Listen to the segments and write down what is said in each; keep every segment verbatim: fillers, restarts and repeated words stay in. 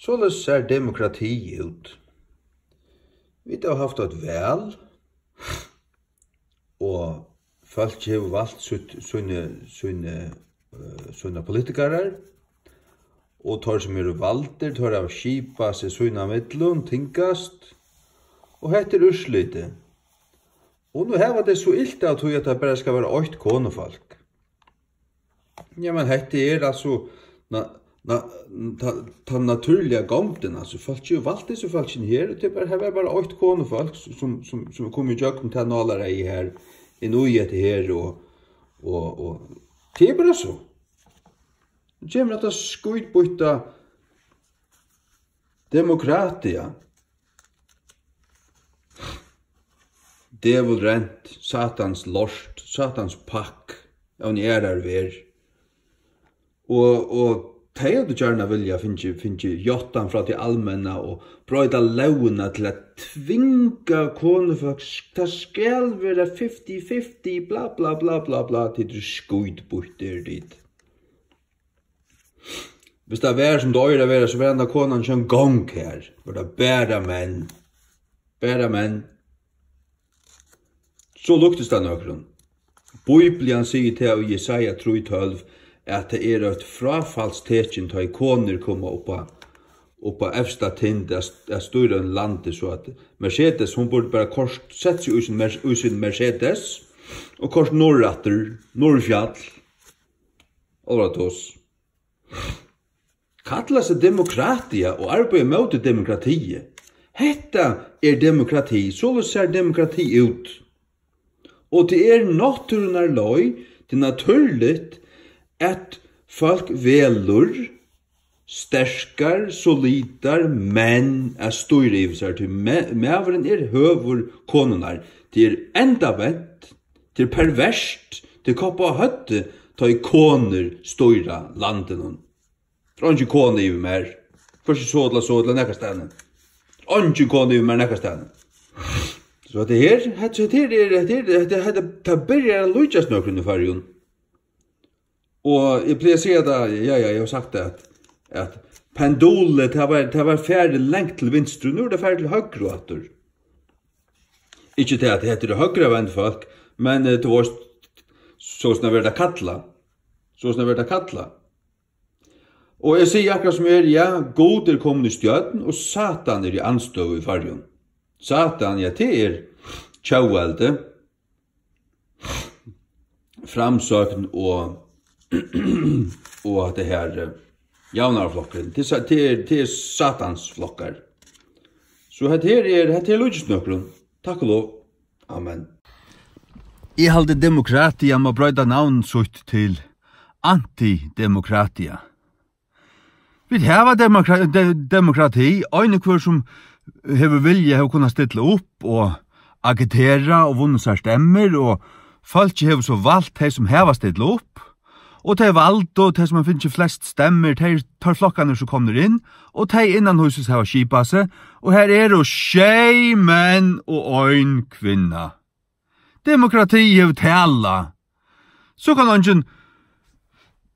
Soleiðis sær demokrati út. Vit hava havt eitt val, og fólk hevur valt sítt, síni, síni, eh, sínar politikarar, og teir, sum eru valdir, teir hava skipað seg sín á millum, tingast, og hetta er úrslitið. Og nú hava tey so ilt av tí, at tað bara skal vera eitt konufólk. Ja, men hetta er altso na-, na-, ta, ta natúrliga gongdin, altso, fólk eru vald, hesi fólkini her, og tað er bara, her er bara eitt konufólk, sum, sum, sum er komið ígjøgnum tað nálaræði her, inn í hetta her, og, og, og tað er bara so. Nú kemur hetta skítbýtta demokratia. Dævulrent, satans lort, satans pakk, av ein aðrari verð. Og, og tey høvdu gjarna viljað fingið, fingið játtan frá tí almenna og broyta lógina til at tvinga konufólk, tað skal vera fifty fifty, bla, bla, bla, bla, bla, tit eru skítbýtt, eru tit. Hvis tað var, sum tað eigur at vera, so var henda konan ikki eingong her. Var tað bara menn. Bara menn. So líktist tað nøkrum. Bíblian sigur tað í Jesaja trý tólv, at tað er eitt fráfallstekin, tá ið konur koma upp á, upp á evsta tind at, at stýra einum landi, so at Mercedes, hon burdi bara koyrt, sett seg í sín Mer-, í sín Mercedes og koyrt norðuraftur, norðurfjall. Alvara tos. Kalla seg demokratia og arbeiða móti demokratii. Hetta er demokrati, soleiðis sær demokrati út. Og tað er náttúrunnar leið, tað er natúrligt, at fólk velur sterkar, solidar menn at stýra yvir sær, tí ma-, maðurin er høvur konunnar. Tað er endabent, tað er perverst, tað er kopp á høvdið, tá ið konur stýra landinum. Tað er eingin kona yvir mær. Hvørki so ella so ella nakað staðni. Eingin kona yvir mær nakað staðni. So hetta her, hetta, hetta her er, hetta her, hetta, hetta, tað byrjar at líkjast nøkrum í Føroyum. Og eg plagi at siga tað, ja, ja, eg havi sagt tað, at, at pendulið, tað var, tað var farið langt til vinstru, nú er tað farið til høgru aftur. Ikki tað, at hetta eru høgravend fólk, men, eh, tú veist, so sum tað verður kallað. So sum tað verður kallað. Og eg sigi akkurát sum er, ja, Gud er komin í stjørn, og Satan er í andstøðu í Føroyum. Satan, ja, tað er tjóðveldi, Framsókn og, og hatta her, eh, Javnaðarflokkurin. Tað er sa-, tað er, tað er Satans flokkar. So hetta her er, hetta her líkist nøkrum. Takk og lov. Amen. Eg haldi, demokratia má broyta navn sítt til antidemokratia. Vit hava demokra-, de-, demokrati, ein og hvør sum hevur vilja, hevur kunnað stilla upp og agitera og vunnið sær stemmur, og fólkið hevur so valt tey, sum hava stillað upp, og tey valdu, tey, sum hava fingið flest stemmur, tey, teir flokkarnir, sum komnir inn, og tey innanhýsis hava skipað seg, og her eru sjey menn og ein kvinna. Demokrati hevur talað. So kann eingin,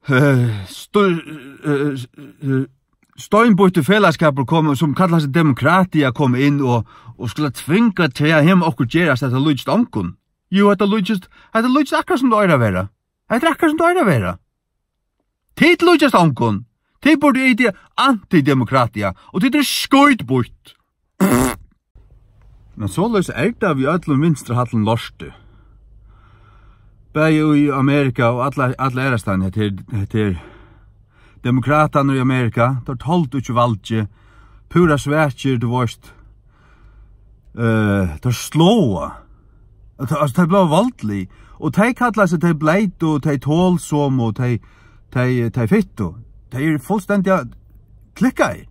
eh, stø-, eh, eh, steinbýttur felagsskapur koma, sum kallar seg demokrati, at koma inn og, og skula tvinga teg at hema okkurt gerast, at tað líkist ongum. Jú, hetta líkist, hetta líkist akkurát sum tað eigur at vera. Hetta er akkurát sum tað eigur at vera. Tit líkjast ongum. Tit burdu itið antidemokratia, og tit eru skítbýtt. Men soleiðis er tað við øllum vinstrihallum lorti. Bæði í Amerika og alla, alla aðrastaðni. Hetta er, hetta er Demokratarnir í Amerika, teir toldu ikki valdið. Púra svakir, tú veist. Eh, teir sláa. At, altso, tey blíva voldlig. Og tey kalla seg tey bleitu, og tey tolsomu, og tey, tey, tey fittu. Tey eru fullstendiga klikkaðir.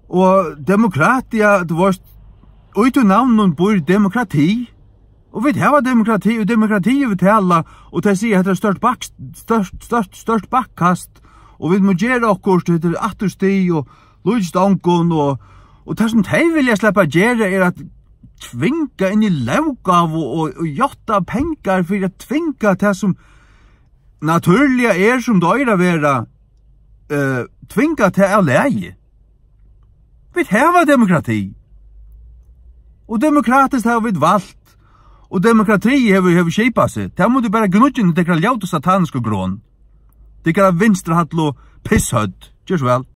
Og demokratia, tú veist, í tí navninum býr demokrati. Og vit hava demokrati, og demokrati er vit tala, og tey siga, hetta er stórt bak-, stórt, stórt, stórt bakkast, og vit mugu gera okkurt, hetta er afturstig, og líkist ongum, og, og tað sum tey vilja sleppa at gera, er at tvinga inn í lóggávu og, og játta pengar fyri at tvinga tað, sum natúrliga er, sum tað eigur at vera, eh, tvinga tað av lagi. Vit hava demokrati. Og demokratiskt hava vit valt. Og demokrati hevur, hevur skipað seg. Tað mugu tit bara gníggja inn í tykkara ljótu sataniska grón. Tykkara vinstrihallu pisshøvd. Ger so væl.